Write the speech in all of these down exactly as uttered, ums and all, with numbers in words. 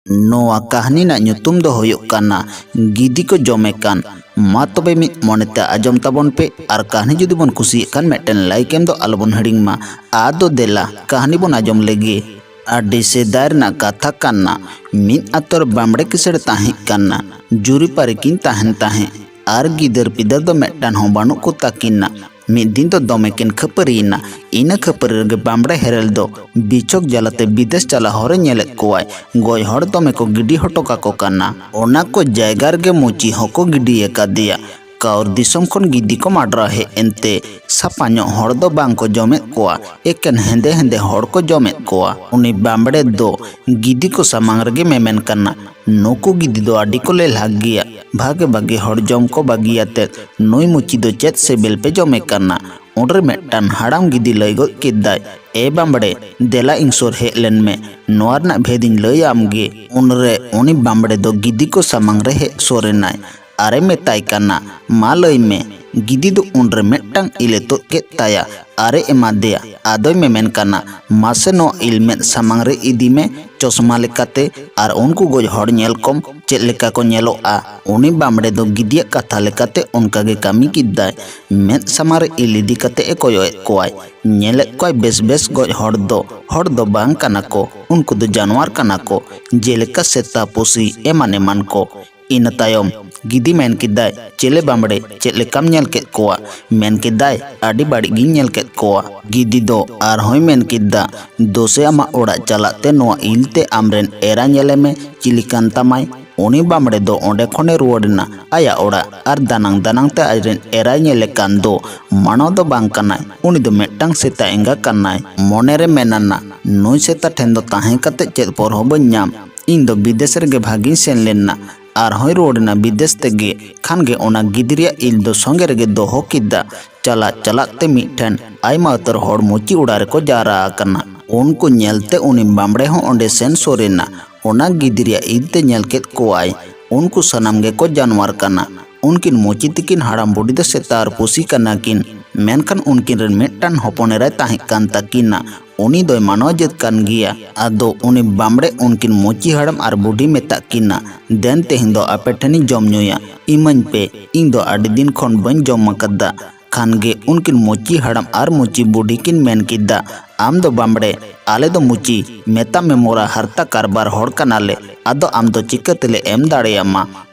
ᱱᱚᱣᱟ ᱠᱟᱹᱦᱱᱤ ᱨᱮᱱᱟᱜ ᱧᱩᱛᱩᱢ ᱫᱚ ᱦᱩᱭᱩᱜ ᱠᱟᱱᱟ ᱜᱤᱫᱤ ᱠᱚ ᱡᱚᱢᱮ ᱠᱟᱱ᱾ ᱢᱟ ᱛᱚᱵᱮ ᱢᱤᱫ ᱢᱚᱱᱮᱛᱮ ᱟᱸᱡᱚᱢ ᱛᱟᱵᱚᱱ ᱯᱮ, ᱟᱨ ᱠᱟᱹᱦᱱᱤ ᱡᱩᱫᱤ ᱵᱚᱱ ᱠᱩᱥᱤᱭᱟᱜ ᱠᱷᱟᱱ ᱢᱤᱫᱴᱮᱱ ᱞᱟᱭᱤᱠ ᱮᱢ ᱫᱚ ᱟᱞᱚᱵᱚᱱ ᱦᱤᱲᱤᱧ ᱢᱟ᱾ ᱟᱫᱚ ᱫᱮᱞᱟ ᱠᱟᱹᱦᱱᱤ ᱵᱚᱱ ᱟᱸᱡᱚᱢ ᱞᱮᱜᱮ᱾ ᱟᱹᱰᱤ ᱥᱮᱫᱟᱭ ᱨᱮᱱᱟᱜ ᱠᱟᱛᱷᱟ ᱠᱟᱱᱟ᱾ ᱢᱤᱫ ᱟᱛᱳ ᱨᱮ ᱵᱟᱢᱲᱮ ᱠᱤᱥᱟᱹᱬ ᱛᱟᱦᱮᱸ ᱠᱟᱱᱟ᱾ ᱡᱩᱨᱤᱯᱟᱹᱨᱤ ᱠᱤᱱ ᱛᱟᱦᱮᱱ ᱛᱟᱦᱮᱸᱫ ᱟᱨ ᱜᱤᱫᱟᱹᱨ ᱯᱤᱫᱟᱹᱨ ᱫᱚ ᱢᱤᱫᱴᱟᱝ ᱦᱚᱸ ᱵᱟᱹᱱᱩᱜ ᱠᱚ ᱛᱟᱹᱠᱤᱱᱟ᱾ ᱢᱤᱫ ᱫᱤᱱ ᱫᱚ ᱫᱚᱢᱮ ᱠᱤᱱ ᱠᱷᱟᱹᱯᱟᱹᱨᱤᱭᱮᱱᱟ᱾ ᱤᱱᱟᱹ ᱠᱷᱟᱹᱯᱟᱹᱨᱤ ᱨᱮᱜᱮ ᱵᱟᱢᱲᱮ ᱦᱮᱨᱮᱞ ᱫᱚ ᱵᱤᱪᱷᱚᱠ ᱡᱟᱞᱟᱛᱮ ᱵᱤᱫᱮᱥ ᱪᱟᱞᱟᱣ ᱦᱚᱨᱮ ᱧᱮᱞᱮᱫ ᱠᱚᱣᱟᱭ᱾ ᱜᱚᱡ ᱦᱚᱲ ᱫᱚᱢᱮ ᱠᱚ ᱜᱤᱰᱤ ᱦᱚᱴᱚ ᱠᱟᱠᱚ ᱠᱟᱱᱟ᱾ ᱚᱱᱟ ᱠᱚ ᱡᱟᱭᱜᱟ ᱨᱮᱜᱮ ᱢᱩᱪᱤ ᱦᱚᱸᱠᱚ ᱜᱤᱰᱤ ᱟᱠᱟᱫᱮᱭᱟ᱾ ᱠᱟᱹᱣᱨ ᱫᱤᱥᱚᱢ ᱠᱷᱚᱱ ᱜᱤᱫᱤ ᱠᱚ ᱢᱟᱰᱨᱟᱣ ᱦᱮᱡ ᱮᱱᱛᱮ ᱥᱟᱯᱷᱟ ᱧᱚᱜ ᱦᱚᱲ ᱫᱚ ᱵᱟᱝ ᱠᱚ ᱡᱚᱢᱮᱫ ᱠᱚᱣᱟ, ᱮᱠᱮᱱ ᱦᱮᱸᱫᱮ ᱦᱮᱸᱫᱮ ᱦᱚᱲ ᱠᱚ ᱡᱚᱢᱮᱫ ᱠᱚᱣᱟ᱾ ᱩᱱᱤ ᱵᱟᱢᱲᱮ ᱫᱚ ᱜᱤᱫᱤ ᱠᱚ ᱥᱟᱢᱟᱝ ᱨᱮᱜᱮ ᱢᱮᱢᱮᱱ ᱠᱟᱱᱟ, ᱱᱩᱠᱩ ᱜᱤᱫᱤ ᱫᱚ ᱟᱹᱰᱤ ᱠᱚ ᱞᱮᱞᱦᱟ ᱜᱮᱭᱟ᱾ ᱵᱷᱟᱜᱮ ᱵᱷᱟᱜᱮ ᱦᱚᱲ ᱡᱚᱢ ᱠᱚ ᱵᱟᱹᱜᱤᱭᱟᱛᱮᱫ ᱱᱩᱭ ᱢᱩᱪᱤ ᱫᱚ ᱪᱮᱫ ᱥᱤᱵᱤᱞ ᱯᱮ ᱡᱚᱢᱮ ᱠᱟᱱᱟ? ᱩᱱᱨᱮ ᱢᱤᱫᱴᱟᱝ ᱦᱟᱲᱟᱢ ᱜᱤᱫᱤ ᱞᱟᱹᱭ ᱜᱚᱫ ᱠᱮᱫᱟᱭ, ᱮ ᱵᱟᱢᱲᱮ, ᱫᱮᱞᱟ ᱤᱧ ᱥᱩᱨ ᱦᱮᱡ ᱞᱮᱱ ᱢᱮ, ᱱᱚᱣᱟ ᱨᱮᱱᱟᱜ ᱵᱷᱮᱫ ᱤᱧ ᱞᱟᱹᱭ ᱟᱢ ᱜᱮ᱾ ᱩᱱᱨᱮ ᱩᱱᱤ ᱵᱟᱢᱲᱮ ᱫᱚ ᱜᱤᱫᱤ ᱠᱚ ᱥᱟᱢᱟᱝ ᱨᱮ ᱦᱮᱡ ᱥᱩᱨ ᱮᱱᱟᱭ ᱟᱨᱮ ᱢᱮᱛᱟᱭ ᱠᱟᱱᱟ, ᱢᱟ ᱞᱟᱹᱭ ᱢᱮ᱾ ᱜᱤᱫᱤ ᱫᱚ ᱩᱱᱨᱮ ᱢᱤᱫᱴᱟᱝ ᱤᱞᱮ ᱛᱩᱫ ᱠᱮᱫ ᱛᱟᱭᱟ ᱟᱨᱮ ᱮᱢᱟᱫᱮᱭᱟ᱾ ᱟᱫᱚᱭ ᱢᱮᱢᱮᱱ ᱠᱟᱱᱟ, ᱢᱟᱥᱮ ᱱᱚᱣᱟ ᱤᱞ ᱢᱮᱫ ᱥᱟᱢᱟᱝ ᱨᱮ ᱤᱫᱤ ᱢᱮ ᱪᱚᱥᱢᱟ ᱞᱮᱠᱟᱛᱮ, ᱟᱨ ᱩᱱᱠᱩ ᱜᱚᱡ ᱦᱚᱲ ᱧᱮᱞ ᱠᱚᱢ ᱪᱮᱫ ᱞᱮᱠᱟ ᱠᱚ ᱧᱮᱞᱚᱜᱼᱟ᱾ ᱩᱱᱤ ᱵᱟᱢᱲᱮ ᱫᱚ ᱜᱤᱫᱤᱭᱟᱜ ᱠᱟᱛᱷᱟ ᱞᱮᱠᱟᱛᱮ ᱚᱱᱠᱟ ᱜᱮ ᱠᱟᱹᱢᱤ ᱠᱮᱫᱟᱭ᱾ ᱢᱮᱫ ᱥᱟᱢᱟᱝ ᱨᱮ ᱤᱞ ᱤᱫᱤ ᱠᱟᱛᱮ ᱮ ᱠᱚᱭᱚᱜ ᱮᱫ ᱠᱚᱣᱟᱭ᱾ ᱧᱮᱞᱮᱫ ᱠᱚᱣᱟᱭ ᱵᱮᱥ ᱵᱮᱥ ᱜᱚᱡ ᱦᱚᱲ ᱫᱚ ᱦᱚᱲ ᱫᱚ ᱵᱟᱝ ᱠᱟᱱᱟ ᱠᱚ, ᱩᱱᱠᱩ ᱫᱚ ᱡᱟᱱᱣᱟᱨ ᱠᱟᱱᱟ ᱠᱚ᱾ ᱡᱮᱞᱮᱠᱟ ᱥᱮᱛᱟ, ᱯᱩᱥᱤ, ᱮᱢᱟᱱ ᱮᱢᱟᱱ ᱠᱚ᱾ ᱤᱱᱟᱹ ᱛᱟᱭᱚᱢ ᱜᱤᱫᱤ ᱢᱮᱱ ᱠᱮᱫᱟᱭ, ᱪᱮᱞᱮ ᱵᱟᱢᱲᱮ, ᱪᱮᱫ ᱞᱮᱠᱟᱢ ᱧᱮᱞ ᱠᱮᱫ ᱠᱚᱣᱟ? ᱢᱮᱱ ᱠᱮᱫᱟᱭ, ᱟᱹᱰᱤ ᱵᱟᱹᱲᱤᱡ ᱜᱤᱧ ᱧᱮᱞ ᱠᱮᱫ ᱠᱚᱣᱟ᱾ ᱜᱤᱫᱤ ᱫᱚ ᱟᱨᱦᱚᱸᱭ ᱢᱮᱱ ᱠᱮᱫᱟ, ᱫᱳᱥᱮ ᱟᱢᱟᱜ ᱚᱲᱟᱜ ᱪᱟᱞᱟᱜ ᱛᱮ ᱱᱚᱣᱟ ᱤᱞ ᱛᱮ ᱟᱢᱨᱮᱱ ᱮᱨᱟ ᱧᱮᱞᱮ ᱢᱮ, ᱪᱤᱞᱤ ᱠᱟᱱ ᱛᱟᱢᱟᱭ? ᱩᱱᱤ ᱵᱟᱢᱲᱮ ᱫᱚ ᱚᱸᱰᱮ ᱠᱷᱚᱱᱮ ᱨᱩᱣᱟᱹᱲ ᱮᱱᱟ ᱟᱭᱟᱜ ᱚᱲᱟᱜ ᱟᱨ ᱫᱟᱱᱟᱝ ᱫᱟᱱᱟᱝ ᱛᱮ ᱟᱡᱨᱮᱱ ᱮᱨᱟᱭ ᱧᱮᱞᱮ ᱠᱟᱱ ᱫᱚ ᱢᱟᱱᱣ ᱫᱚ ᱵᱟᱝ ᱠᱟᱱᱟᱭ, ᱩᱱᱤ ᱫᱚ ᱢᱤᱫᱴᱟᱝ ᱥᱮᱛᱟ ᱮᱸᱜᱟ ᱠᱟᱱᱟᱭ᱾ ᱢᱚᱱᱮᱨᱮ ᱢᱮᱱᱟᱱᱟ, ᱱᱩᱭ ᱥᱮᱛᱟ ᱴᱷᱮᱱ ᱫᱚ ᱛᱟᱦᱮᱸ ᱠᱟᱛᱮ ᱪᱮᱫ ᱯᱚᱨ ᱦᱚᱸ ᱵᱟᱹᱧ ᱧᱟᱢ᱾ ᱤᱧ ᱫᱚ ᱵᱤᱫᱮᱥ ᱨᱮᱜᱮ ᱵᱷᱟᱜᱤᱧ ᱥᱮᱱ ᱞᱮᱱᱟ᱾ ᱟᱨᱦᱚᱸᱭ ᱨᱩᱣᱟᱹᱲ ᱮᱱᱟ ᱵᱤᱫᱮᱥ ᱛᱮᱜᱮ᱾ ᱠᱷᱟᱱ ᱜᱮ ᱚᱱᱟ ᱜᱤᱫᱽᱨᱟᱹᱭᱟᱜ ᱤᱞ ᱫᱚ ᱥᱚᱸᱜᱮ ᱨᱮᱜᱮ ᱫᱚᱦᱚ ᱠᱮᱫᱟ᱾ ᱪᱟᱞᱟᱜ ᱪᱟᱞᱟᱜ ᱛᱮ ᱢᱤᱫ ᱴᱷᱮᱱ ᱟᱭᱢᱟ ᱩᱛᱟᱹᱨ ᱦᱚᱲ ᱢᱩᱪᱤ ᱚᱲᱟᱜ ᱨᱮᱠᱚ ᱡᱟᱣᱨᱟ ᱟᱠᱟᱱᱟ᱾ ᱩᱱᱠᱩ ᱧᱮᱞᱛᱮ ᱩᱱᱤ ᱵᱟᱢᱲᱮ ᱦᱚᱸ ᱚᱸᱰᱮ ᱥᱮᱱ ᱥᱩᱨ ᱮᱱᱟ᱾ ᱚᱱᱟ ᱜᱤᱫᱽᱨᱟᱹᱭᱟᱜ ᱤᱞ ᱛᱮ ᱧᱮᱞ ᱠᱮᱫ ᱠᱚᱣᱟᱭ, ᱩᱱᱠᱩ ᱥᱟᱱᱟᱢ ᱜᱮᱠᱚ ᱡᱟᱱᱣᱟᱨ ᱠᱟᱱᱟ᱾ ᱩᱱᱠᱤᱱ ᱢᱩᱪᱤ ᱛᱤᱠᱤᱱ ᱦᱟᱲᱟᱢ ᱵᱩᱰᱷᱤ ᱫᱚ ᱥᱮᱛᱟ ᱟᱨ ᱯᱩᱥᱤ ᱠᱟᱱᱟ ᱠᱤᱱ᱾ ᱢᱮᱱᱠᱷᱟᱱ ᱩᱱᱠᱤᱱ ᱨᱮᱱ ᱢᱤᱫᱴᱟᱝ ᱦᱚᱯᱚᱱ ᱮᱨᱟᱭ ᱛᱟᱦᱮᱸ ᱠᱟᱱ ᱛᱟᱹᱠᱤᱱᱟ᱾ ᱩᱱᱤ ᱫᱚᱭ ᱢᱟᱱᱣᱟ ᱡᱟᱹᱛ ᱠᱟᱱ ᱜᱮᱭᱟ᱾ ᱟᱫᱚ ᱩᱱᱤ ᱵᱟᱢᱲᱮ ᱩᱱᱠᱤᱱ ᱢᱩᱪᱤ ᱦᱟᱲᱟᱢ ᱟᱨ ᱵᱩᱰᱷᱤ ᱢᱮᱛᱟᱜ ᱠᱤᱱᱟ, "ᱫᱮᱱ, ᱛᱮᱦᱮᱧ ᱫᱚ ᱟᱯᱮ ᱴᱷᱮᱱᱤᱧ ᱡᱚᱢ ᱧᱩᱭᱟ, ᱤᱢᱟᱹᱧ ᱯᱮ, ᱤᱧ ᱫᱚ ᱟᱹᱰᱤ ᱫᱤᱱ ᱠᱷᱚᱱ ᱵᱟᱹᱧ ᱡᱚᱢ ᱟᱠᱟᱫᱟ᱾" ᱠᱷᱟᱱ ᱜᱮ ᱩᱱᱠᱤᱱ ᱢᱩᱪᱤ ᱦᱟᱲᱟᱢ ᱟᱨ ᱢᱩᱪᱤ ᱵᱩᱰᱷᱤ ᱠᱤᱱ ᱢᱮᱱ ᱠᱮᱫᱟ, "ᱟᱢ ᱫᱚ ᱵᱟᱢᱲᱮ, ᱟᱞᱮ ᱫᱚ ᱢᱩᱪᱤ, ᱢᱮᱛᱟᱜ ᱢᱮ ᱢᱚᱨᱟ ᱦᱟᱨᱛᱟ ᱠᱟᱨᱵᱟᱨ ᱦᱚᱲ ᱠᱟᱱᱟᱞᱮ, ᱟᱫᱚ ᱟᱢ ᱫᱚ ᱪᱤᱠᱟᱹ ᱛᱮᱞᱮ ᱮᱢ ᱫᱟᱲᱮᱭᱟᱢᱟ?"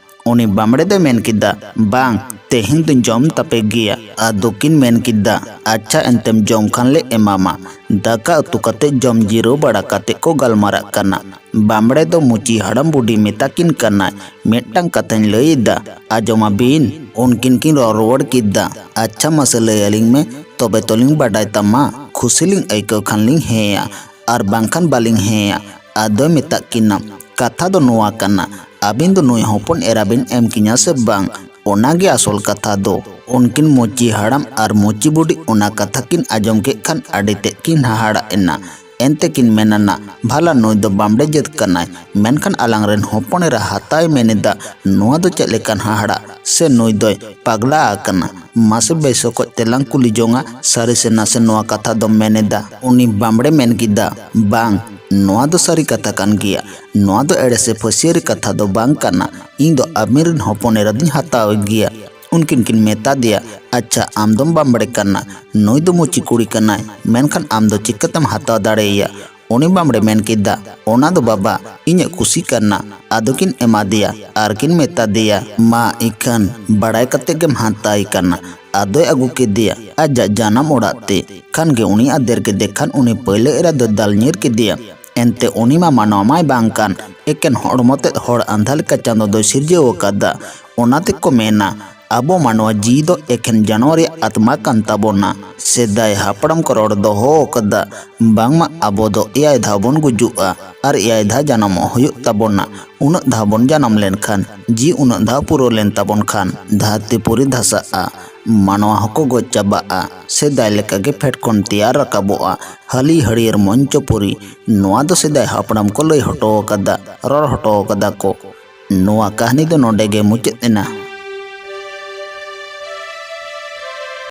ᱩᱱᱤ ᱵᱟᱢᱲᱮ ᱫᱚᱭ ᱢᱮᱱ ᱠᱮᱫᱟ, "ᱵᱟᱝ, ᱛᱮᱦᱮᱧ ᱫᱚᱧ ᱡᱚᱢ ᱛᱟᱯᱮ ᱜᱮᱭᱟ᱾" ᱟᱫᱚ ᱠᱤᱱ ᱢᱮᱱ ᱠᱮᱫᱟ, "ᱟᱪᱪᱷᱟ, ᱮᱱᱛᱮᱢ ᱡᱚᱢ ᱠᱷᱟᱱ ᱞᱮ ᱮᱢᱟᱢᱟ᱾" ᱫᱟᱠᱟ ᱩᱛᱩ ᱠᱟᱛᱮ ᱡᱚᱢ ᱡᱤᱨᱟᱹᱣ ᱵᱟᱲᱟ ᱠᱟᱛᱮ ᱠᱚ ᱜᱟᱞᱢᱟᱨᱟᱜ ᱠᱟᱱᱟ᱾ ᱵᱟᱢᱲᱮ ᱫᱚ ᱢᱩᱪᱤ ᱦᱟᱲᱟᱢ ᱵᱩᱰᱷᱤ ᱢᱮᱛᱟ ᱠᱤᱱ ᱠᱟᱱᱟᱭ, "ᱢᱤᱫᱴᱟᱝ ᱠᱟᱛᱷᱟᱧ ᱞᱟᱹᱭ ᱮᱫᱟ, ᱟᱸᱡᱚᱢᱟᱵᱤᱱ?" ᱩᱱᱠᱤᱱ ᱠᱤᱱ ᱨᱚᱲ ᱨᱩᱣᱟᱹᱲ ᱠᱮᱫᱟ, "ᱟᱪᱪᱷᱟ, ᱢᱟᱥᱮ ᱞᱟᱹᱭ ᱟᱹᱞᱤᱧ ᱢᱮ, ᱛᱚᱵᱮ ᱛᱚᱞᱤᱧ ᱵᱟᱰᱟᱭ ᱛᱟᱢᱟ᱾ ᱠᱷᱩᱥᱤ ᱞᱤᱧ ᱟᱹᱭᱠᱟᱹᱣ ᱠᱷᱟᱱ ᱞᱤᱧ ᱦᱮᱸᱭᱟ, ᱟᱨ ᱵᱟᱝᱠᱷᱟᱱ ᱵᱟᱹᱞᱤᱧ ᱦᱮᱸᱭᱟ᱾" ᱟᱫᱚᱭ ᱢᱮᱛᱟᱜ ᱠᱤᱱᱟ, "ᱠᱟᱛᱷᱟ ᱫᱚ ᱱᱚᱣᱟ ᱠᱟᱱᱟ, ᱟᱹᱵᱤᱱ ᱫᱚ ᱱᱩᱭ ᱦᱚᱯᱚᱱ ᱮᱨᱟ ᱵᱤᱱ ᱮᱢ ᱠᱤᱧᱟ ᱥᱮ ᱵᱟᱝ? ᱚᱱᱟᱜᱮ ᱟᱥᱚᱞ ᱠᱟᱛᱷᱟ ᱫᱚ᱾" ᱩᱱᱠᱤᱱ ᱢᱩᱪᱤ ᱦᱟᱲᱟᱢ ᱟᱨ ᱢᱩᱪᱤ ᱵᱩᱰᱷᱤ ᱚᱱᱟ ᱠᱟᱛᱷᱟ ᱠᱤᱱ ᱟᱸᱡᱚᱢ ᱠᱮᱫ ᱠᱷᱟᱱ ᱟᱹᱰᱤ ᱛᱮᱫ ᱠᱤᱱ ᱦᱟᱦᱟᱲᱟᱜ ᱮᱱᱟ᱾ ᱮᱱᱛᱮ ᱠᱤᱱ ᱢᱮᱱᱟᱱᱟ, "ᱵᱷᱟᱞᱟ ᱱᱩᱭ ᱫᱚ ᱵᱟᱢᱲᱮ ᱡᱟᱹᱛ ᱠᱟᱱᱟᱭ, ᱢᱮᱱᱠᱷᱟᱱ ᱟᱞᱟᱝ ᱨᱮᱱ ᱦᱚᱯᱚᱱ ᱮᱨᱟ ᱦᱟᱛᱟᱣᱮ ᱢᱮᱱ ᱮᱫᱟ, ᱱᱚᱣᱟ ᱫᱚ ᱪᱮᱫ ᱞᱮᱠᱟᱱ ᱦᱟᱦᱟᱲᱟᱜ? ᱥᱮ ᱱᱩᱭ ᱫᱚᱭ ᱯᱟᱜᱽᱞᱟ ᱟᱠᱟᱱᱟ? ᱢᱟᱥᱮ ᱵᱮᱥ ᱚᱠᱚᱡ ᱛᱮᱞᱟᱝ ᱠᱩᱞᱤ ᱡᱚᱝᱟ, ᱥᱟᱹᱨᱤ ᱥᱮ ᱱᱟᱥᱮ ᱱᱚᱣᱟ ᱠᱟᱛᱷᱟ ᱫᱚᱢ ᱢᱮᱱ ᱮᱫᱟ?" ᱩᱱᱤ ᱵᱟᱢᱲᱮ ᱢᱮᱱ ᱠᱮᱫᱟ, "ᱵᱟᱝ, ᱱᱚᱣᱟ ᱫᱚ ᱥᱟᱹᱨᱤ ᱠᱟᱛᱷᱟ ᱠᱟᱱ ᱜᱮᱭᱟ᱾ ᱱᱚᱣᱟ ᱫᱚ ᱮᱲᱮ ᱥᱮ ᱯᱷᱟᱹᱥᱤᱭᱟᱹᱨᱤ ᱠᱟᱛᱷᱟ ᱫᱚ ᱵᱟᱝ ᱠᱟᱱᱟ᱾ ᱤᱧ ᱫᱚ ᱟᱵᱤᱱ ᱨᱮᱱ ᱦᱚᱯᱚᱱ ᱮᱨᱟ ᱫᱚᱧ ᱦᱟᱛᱟᱣ ᱜᱮᱭᱟ᱾" ᱩᱱᱠᱤᱱ ᱠᱤᱱ ᱢᱮᱛᱟ ᱫᱮᱭᱟ, "ᱟᱪᱪᱷᱟ, ᱟᱢ ᱫᱚᱢ ᱵᱟᱢᱲᱮ ᱠᱟᱱᱟ, ᱱᱩᱭ ᱫᱚ ᱢᱩᱪᱤ ᱠᱩᱲᱤ ᱠᱟᱱᱟᱭ, ᱢᱮᱱᱠᱷᱟᱱ ᱟᱢ ᱫᱚ ᱪᱤᱠᱟᱹᱛᱮᱢ ᱦᱟᱛᱟᱣ ᱫᱟᱲᱮᱭᱟᱭᱟ?" ᱩᱱᱤ ᱵᱟᱢᱲᱮ ᱢᱮᱱ ᱠᱮᱫᱟ, "ᱚᱱᱟ ᱫᱚ ᱵᱟᱵᱟ, ᱤᱧᱟᱹᱜ ᱠᱩᱥᱤ ᱠᱟᱱᱟ᱾" ᱟᱫᱚ ᱠᱤᱱ ᱮᱢᱟ ᱫᱮᱭᱟ ᱟᱨ ᱠᱤᱱ ᱢᱮᱛᱟ ᱫᱮᱭᱟ, "ᱢᱟ ᱤᱠᱷᱟᱹᱱ ᱵᱟᱲᱟᱭ ᱠᱟᱛᱮ ᱜᱮᱢ ᱦᱟᱛᱟᱣ ᱮ ᱠᱟᱱᱟ᱾" ᱟᱫᱚᱭ ᱟᱹᱜᱩ ᱠᱮᱫᱮᱭᱟ ᱟᱡᱟᱜ ᱡᱟᱱᱟᱢ ᱚᱲᱟᱜ ᱛᱮ᱾ ᱠᱷᱟᱱ ᱜᱮ ᱩᱱᱤ ᱟᱫᱮᱨ ᱠᱮᱫᱮ ᱠᱷᱟᱱ ᱩᱱᱤ ᱯᱟᱹᱭᱞᱟᱹ ᱮᱨᱟ ᱫᱚᱭ ᱫᱟᱞ ᱧᱤᱨ ᱠᱮᱫᱮᱭᱟ᱾ ᱮᱱᱛᱮ ᱩᱱᱤ ᱢᱟ ᱢᱟᱱᱣᱟ ᱢᱟᱭ ᱵᱟᱝ ᱠᱟᱱ, ᱮᱠᱮᱱ ᱦᱚᱲᱢᱚ ᱛᱮᱫ ᱦᱚᱲ ᱟᱸᱫᱷᱟ ᱞᱮᱠᱟ ᱪᱟᱸᱫᱚ ᱫᱚᱭ ᱥᱤᱨᱡᱟᱹᱣ ᱟᱠᱟᱫᱟ᱾ ᱚᱱᱟ ᱛᱮᱠᱚ ᱢᱮᱱᱟ, ᱟᱵᱚ ᱢᱟᱱᱣᱟ ᱡᱤᱣᱤ ᱫᱚ ᱮᱠᱷᱮᱱ ᱡᱟᱱᱣᱟᱨ ᱨᱮᱭᱟᱜ ᱟᱛᱢᱟ ᱠᱟᱱ ᱛᱟᱵᱚᱱᱟ᱾ ᱥᱮᱫᱟᱭ ᱦᱟᱯᱲᱟᱢ ᱠᱚ ᱨᱚᱲ ᱫᱚᱦᱚ ᱟᱠᱟᱫᱟ, ᱵᱟᱝᱢᱟ ᱟᱵᱚ ᱫᱚ ᱮᱭᱟᱭ ᱫᱷᱟᱣ ᱵᱚᱱ ᱜᱩᱡᱩᱜᱼᱟ ᱟᱨ ᱮᱭᱟᱭ ᱫᱷᱟᱣ ᱡᱟᱱᱟᱢᱚᱜ ᱦᱩᱭᱩᱜ ᱛᱟᱵᱚᱱᱟ᱾ ᱩᱱᱟᱹᱜ ᱫᱷᱟᱣ ᱵᱚᱱ ᱡᱟᱱᱟᱢ ᱞᱮᱱᱠᱷᱟᱱ ᱡᱤᱣᱤ ᱩᱱᱟᱹᱜ ᱫᱷᱟᱣ ᱯᱩᱨᱟᱹᱣ ᱞᱮᱱ ᱛᱟᱵᱚᱱ ᱠᱷᱟᱱ ᱫᱷᱟᱹᱨᱛᱤ ᱯᱩᱨᱤ ᱫᱷᱟᱥᱟᱜᱼᱟ, ᱢᱟᱱᱣᱟ ᱦᱚᱸᱠᱚ ᱜᱚᱡ ᱪᱟᱵᱟᱜᱼᱟ, ᱥᱮᱫᱟᱭ ᱞᱮᱠᱟᱜᱮ ᱯᱷᱮᱰ ᱠᱷᱚᱱ ᱛᱮᱭᱟᱨ ᱨᱟᱠᱟᱵᱚᱜᱼᱟ ᱦᱟᱹᱞᱤ ᱦᱟᱹᱲᱭᱟᱹᱨ ᱢᱚᱧᱪᱚᱯᱩᱨᱤ᱾ ᱱᱚᱣᱟ ᱫᱚ ᱥᱮᱫᱟᱭ ᱦᱟᱯᱲᱟᱢ ᱠᱚ ᱞᱟᱹᱭ ᱦᱚᱴᱚ ᱟᱠᱟᱫᱟ, ᱨᱚᱲ ᱦᱚᱴᱚ ᱟᱠᱟᱫᱟ ᱠᱚ᱾ ᱱᱚᱣᱟ ᱠᱟᱹᱦᱱᱤ ᱫᱚ ᱱᱚᱰᱮ ᱜᱮ ᱢᱩᱪᱟᱹᱫ ᱮᱱᱟ᱾